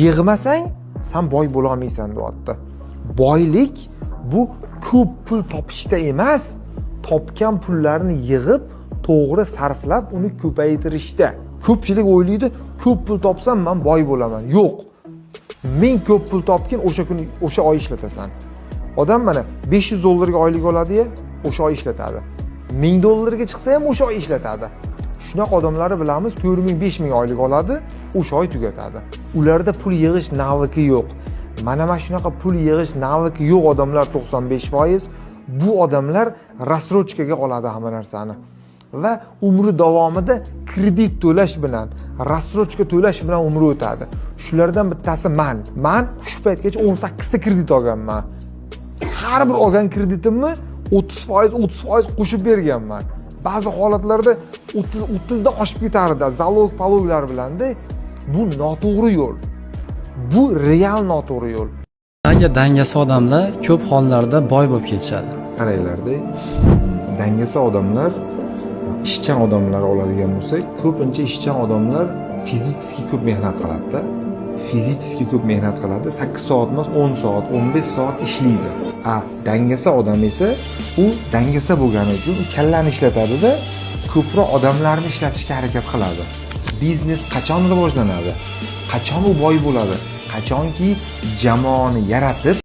Yig'masang, san boy bo'lolmaysan, deyapti. Boylik bu ko'p pul topishda emas, topgan pullarni yig'ib, to'g'ri sarflab, uni ko'paytirishda. Ko'pchilik o'ylaydi, ko'p pul topsam, man boy bo'laman. Yo'q, ming ko'p pul topgin, o'sha kuni, o'sha oy ishlatasan. Odam mana 500 dollarga oylik oladi, o'sha oy ishlatadi. 1000 dollarga chiqsa ham, o'sha oy ishlatadi. Shunaqa odamlarni bilamiz, 4000, 5000 oylik oladi, o'sha oy tugatadi. Ularda pul yig'ish навык i yo'q. Mana shunaqa pul yig'ish навык i yo'q odamlar 95%. Bu odamlar рассрочка ga oladi hamma narsani va umri davomida kredit to'lash bilan, рассрочка to'lash bilan umri o'tadi. Shulardan bittasi man. Shu paytgacha 18 ta kredit olganman. Har bir olgan kreditimni 30%, 30% qo'shib berganman. Ba'zi holatlarda 30, 30dan oshib ketardi, залог полог lar bilanda. Bu noto'g'ri yo'l, bu real noto'g'ri yo'l. Nega dangasa odamlar ko'p hollarda boy bo'lib ketishadi? Qaranglarda, dangasa odamlar, ishchan odamlar oladigan bo'lsak, ko'pincha ishchan odamlar физически ko'p mehnat qiladida, физически ko'p mehnat qiladi, 8 soat emas, 10 soat, 15 soat ishlaydi. A dangasa odam esa, u dangasa bo'lgani uchun u kallani ishlatadida, ko'proq odamlarni ishlatishga harakat qiladi. Biznes qachon rivojlanadi, qachon u boy bo'ladi? Qachonki jamoani yaratib